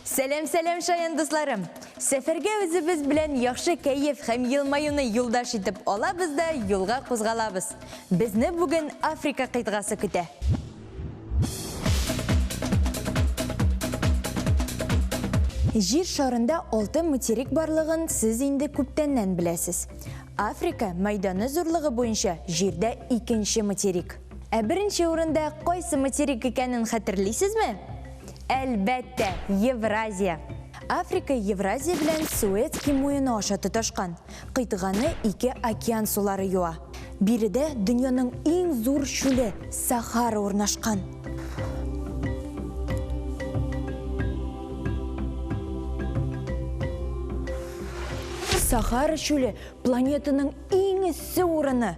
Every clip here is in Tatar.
Сәлам, сәлам, шаян дусларым! Сәфәргә үзебез белән яхшы кәеф һәм елмаюны юлдаш итеп алабыз да юлга кузгалабыз. Безне бүген Африка кыйтгасы көтә. Җир шарында алты материк барлыгын сез инде күптәннән беләсез. Африка мәйданы зурлыгы буенча җирдә икенче материк. Ә беренче урында кайсы материк икәнен хәтерлисезме? Әлбәттә, Евразия. Африка Евразия белән Суэцкий муены аша тоташкан. Кыйтганы ике океан сулары юа. Биредә дөньяның иң зур чүле, Сахара урнашкан. Сахара чүле планетаның иң эссе урыны.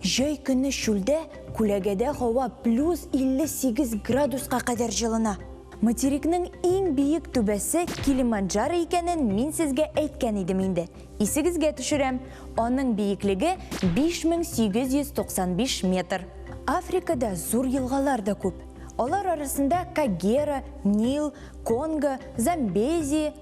Җәй көне чүлдә күләгәдә һава плюс 58 градуска кадәр җылына. Материкның иң биек түбәсе Килиманджаро икәнен мин сезгә әйткән идем инде. Исегезгә төшерәм, аның биеклеге 5895 метр. Африкада зур елгалар да күп. Алар арасында Кагера, Нил, Конго, Замбези.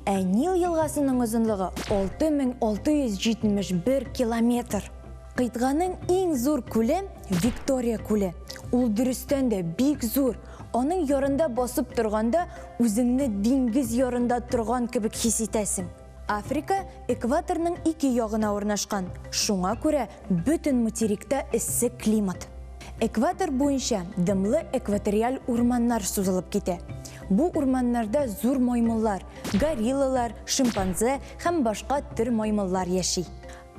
Ә Нил елгасының озынлыгы 6671 километр. Кыйтганың иң зур күле, Виктория күле. Ул дөрестән дә бик зур. Аның ярында басып торганда, үзеңне диңгез ярында торган кебек хис итәсең. Африка экваторның ике ягына урнашкан, шуңа күрә бөтен материкта эссе климат. Экватор буенча дымлы экваториаль урманнар сузылып китә. Бу урманнарда зур маймыллар, гориллалар, шимпанзе һәм башка төр маймыллар яши.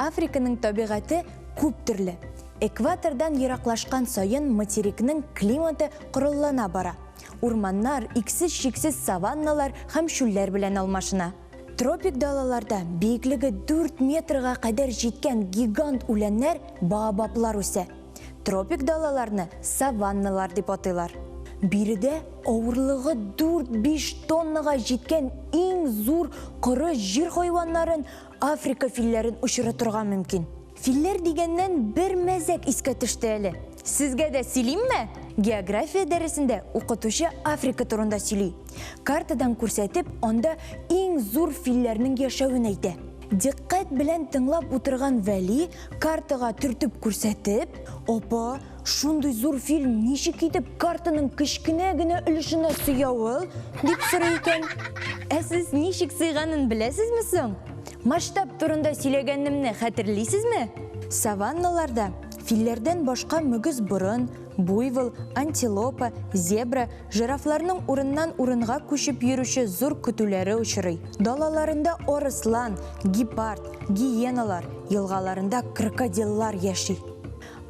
Африканың табигате күп төрле. Экватордан ераклашкан саен материкның климаты корыллана бара. Урманнар иксез-чиксез саванналар һәм чүлләр белән алмашына. Тропик далаларда биеклеге 4 метрга кадәр җиткән гигант үләннәр, баобаблар үсә. Тропик далаларны саванналар дип атыйлар. Биредә авырлыгы 4-5 тоннага җиткән иң зур коры җир хайваннарын, Африка филләрен очратырга мөмкин. Филләр дигәннән бер мәзәк искә төште әле. Сезгә дә сөйлимме? География дәресендә укытучы Африка турында сөйли. Картадан күрсәтеп, анда иң зур филләрнең яшәвен әйтә. Дикъкать белән тыңлап утырган Вәли картага төртеп күрсәтеп, Апа, шундый зур фил ничек итеп картаның кечкенә генә өлешенә сыя ул? дип сорый икән. Ә сез ничек сыйганын беләсезме соң? Масштаб турында сөйләгәнемне хәтерлисезме? Саванналарда филләрдән башка мөгез борын, буйвол, антилопа, зебра, жирафларның урыннан урынга күчеп йөрүче зур көтүләре очрый. Далаларында арыслан, гепард, гиеналар, елгаларында крокодиллар яши.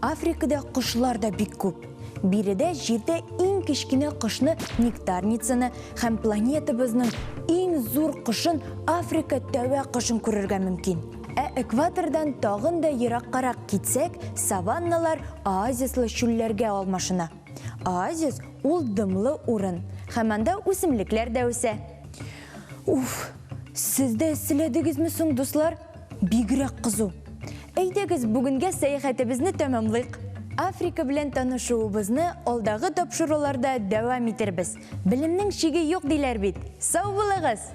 Африкада кошлар да бик күп. Биредә җирдә иң кечкенә кошны нектарницаны һәм планетабызның иң зур кошын Африка тәвә кошын күрергә мөмкин. Ә экватордан тагын да ераккарак китсәк, саванналар оазислы чүлләргә алмашына. Оазис ул дымлы урын һәм анда үсемлекләр дә үсә. Уф, сез дә эсселәдегезме соң, дуслар? Бигрәк кызу. Әйдәгез, бүгенгә сәяхәтебезне тәмамлыйк. Африка белән танышуыбызны алдагы тапшыруларда дәвам итербез. Белемнең чиге юк диләр бит. Сау булыгыз!